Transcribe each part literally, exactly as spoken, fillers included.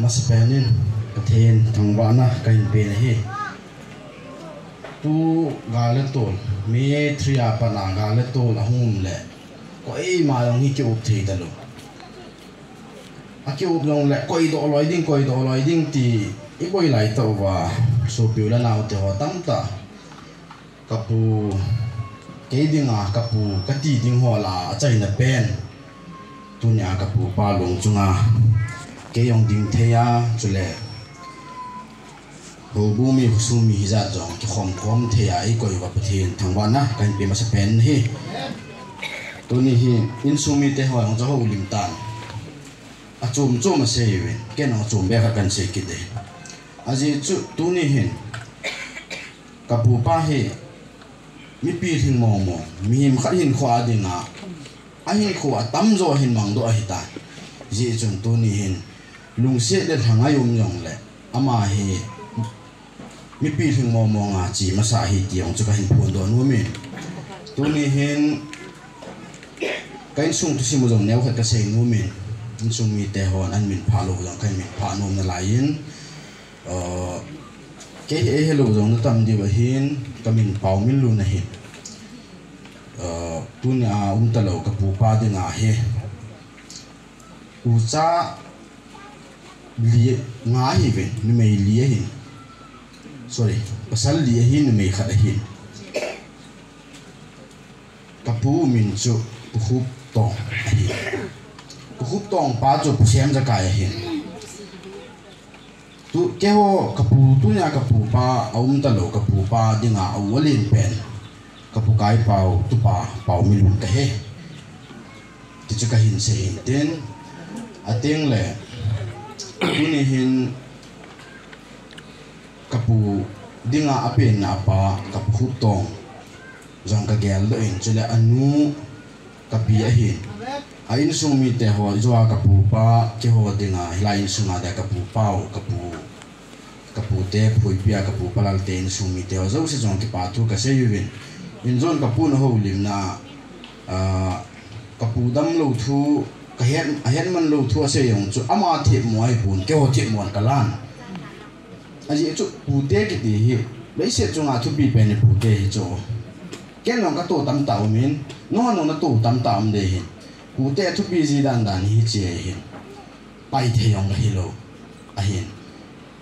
Masapen in Pathen thangvahna kahin pe ahi. Tu gal le tol, May three a pat a gal le tol ahung um le, koima jong hi kiup thei talou. Akiup jong le, koi doh loi ding, koi doh loi ding ti iboi lai tauva, sopi u le nao te ho tamtah. Kapu, kei dinga kapu kati ding ho lah a achaina pen, tunia kapu pa lung chunga kei jong ding thei a, chule houbung mi, khosung mi hijat jong kikhom khom thei a eikoi uva Pathen thangvahna kahin pe masapen ahi. Tuni hi insung mite ho jong chu houlim tan. Achom chom asei uvin, ken jong achom bep khat kahin sei kit e. Ajeh chu tuni hin kapu pa hi mi pilhing mong mong, mihem khat hinkho a dinga ahinkho atamjo ahin mangdoh ahitan. Hijeh chun tuni hin lungset le lhangai um jongle ama hi mi pilhing mong mong a che masa ahi ti jong chu kahin phondoh nomin. Tuni hin ka insung thusim u jong neokhat kasei nomin, insung mite hon ahin minphah lou jong kahin minphah nom nalaiyin, kei hi eihelou jong natam diu ahin, kamin Paominlun ahin. Tunia umtalou kapu pa dinga hi ucha li nga ahiuvin, numei li ahin. Sorry, pasal li ahin, numei khat ahin. Kapu min chu Pu Khuptong ahi. Pu Khuptong pa chu Pu Semjakai ahin. Tu, keiho kapu, tunia kapu pa aumtalou, kapu pa dinga aum alen pen, kapu Kaipao tupa Paominlun kahi. Ti chu kahin sei hintin, atengle tuni hin kapu dinga apenna apa kapu Khuptong jong kageldoh in, chule anu kapi ahin. A insung mite ho, ijou a kapu pa, keiho dinga hilai insunga dia kapu Pao, kapu, kapute Phuipi a kapu Palal te insung mite ho jouse jong kipa thu kasei uvin. Injon kapu nahoulimna, kapu damlou thu, kahet, ahetman lou thu asei jong chu ama themmo ahipon, keiho themmo in kalan. Ajeh chu pute kiti hi leiset chunga thupi pen hi pute hi chu. Ken jong kato tamtah umin, nangho jong nato tamtah um ding ahin. Pute athupi ji dan dan hi hiche ahin. Paithei jong kahilou ahin.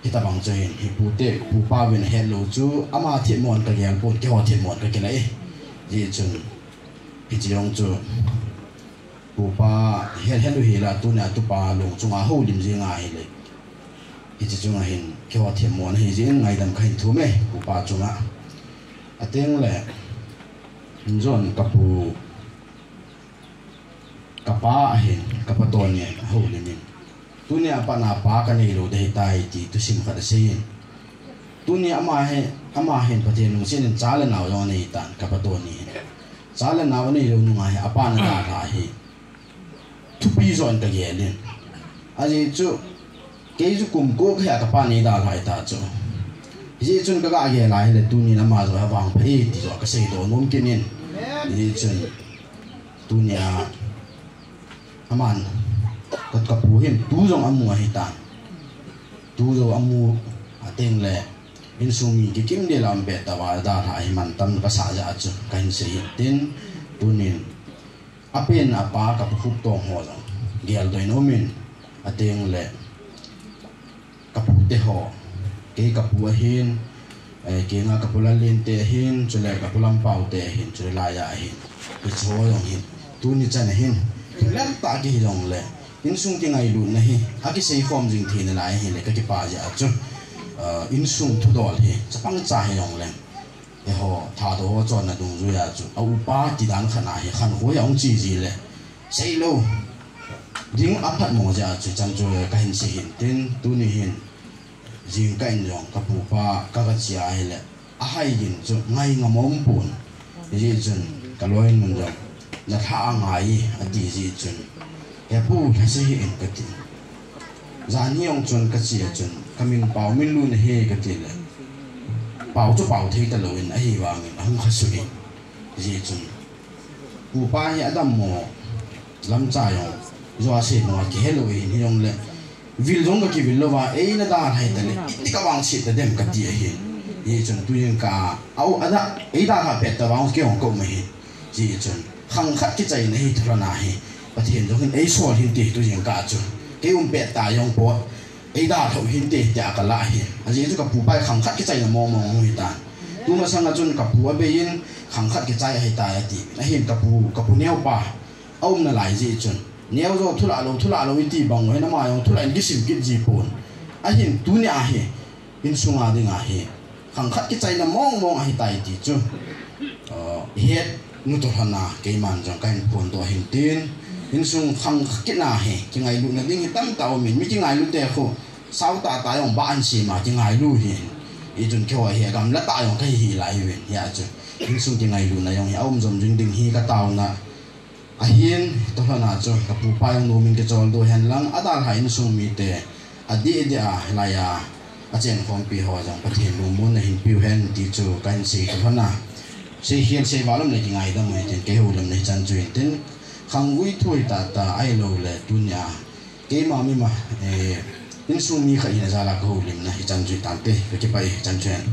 Hitobang chu ahin, hi pute, pupa uvin ahetlou chu ama themmo in kagelpon, keiho themmo in kakila e. Hijeh chun hiche jong chu pupa het het u hila, tunia tupa lung chunga houlim jing ahile, hiche chunga hin keiho themmo in ahijeh in ngaidam kahin thum e pupa chunga. Atengle injon kapu, kapa ahin, kapa Tony in ahoulimin, tunia pat a pa kaneilou ding ahitai ti thusim khat aseiyin. Tuni ama hi, ama hin Pathen lungset in cha le nao jong aneitan, kapa Tony hin. Cha le nao aneilou nunga hi apa ana dalha hi thupi joh in kagelin. Ajeh chu kei chu kum ko kahi a kapa neidalhai ta chu. Hijeh chun kaga gel a hile tunin ama joh avangpha e ti joh kaseidoh nom kit in. Hijeh chun tunia aman, ka, kapu hin tu jong amu ahitan. Tu jong amu, atengle insung mi kikim dela um pet tauva adalha hi mantam kasah jeh a chu kahin sei hintin, tunin apen apa kapu Khuptong ho jong geldoh in aumin, atengle kapute ho, kei kapu ahin, kenga kapu Lallin te ahin, chule kapu Lampao te ahin, chule laiya ahin, hicheho jong hin tuni chan ahin, lentah kihi jongle insung kingailutna hi akiseikhom jing theina lai ahile kakipah jeh a chu, insung thudol hi chapang cha hijongleng, eiho Thadou ho chonna dungjuia chu a upa ti dan khat a hi khankho hi ahung che jile seilou ding aphatmo jeh a chu chan chu kahin sei hintin, tuni hin jingkah in jong kapupa kagache ahile, ahaigin chu ngai ngam aumpon. Hijeh chun kaloinun jong, nalhah angai, ati jeh chun, hepu lhase hih in kati. Janhi jong chun kache a chun, kamin Paominlun ahi katile, pao chu pao thei talouvin ahivangin ahung khasuh in. Hijeh chun pupa hi adammo lamcha jong, jouse nunga kihelou ahin, hijongle Vil jong kakivil louva, eina dalhai tale, iti kavangset tadem kati ahi. Hichun tujingkah a, au, ada, eidalhah pet tavang kei jong kaum ahi. Hichun, khang khat kichaina hi thulhona hi, Pathen jong hin eisol hinte tujingkah chu. Kei um pet ta jong po, eidalhah hinte tia kalah ahi. Ajeh chu kapupa hi khang khat kichaina mongmong ahitan. Tumasanga chun kapu abeiyin, khang khat kichai ahitai ati. Ahin kapu, kapu neopa aumna lai jeh chun, neo jo thulah lou, thulah lou iti bang u hin ama jong thulah in kisim kit ji pon. Ahin tunia hi, insunga dinga hi, khang khat kichaina mongmong ahitai ti chu, ihet nu toh lhona keiman jong kahin phondoh ahin tin, insung khang khat kitna hi kingailutna ding hi tamtah aumin, mi kingailute khu sao tahtah jong bah ahin sema kingailu ahin. Hichun keiho hi gamla tah jong kahi hih lai uvin, hia chu insung kingailutna jong hi aum jom jing ding hi kataona ahin, toh lhona chu kapupa jong nomin kicholdo henlang, adalhah insung mite, adeh deh a laiya achenkhompi ho jong Pathen lungmonna hin peu hen ti chu kahin sei toh lhona. Seikhel seival um le kingaidam u hitin, kei houlimna hichan chu hintin, khanggui thu hitahtah ahiloule tunia keima mima, insung mi khat hina jal a kahoulimna hichan chu hitante, kakipah e, hichan chu hen.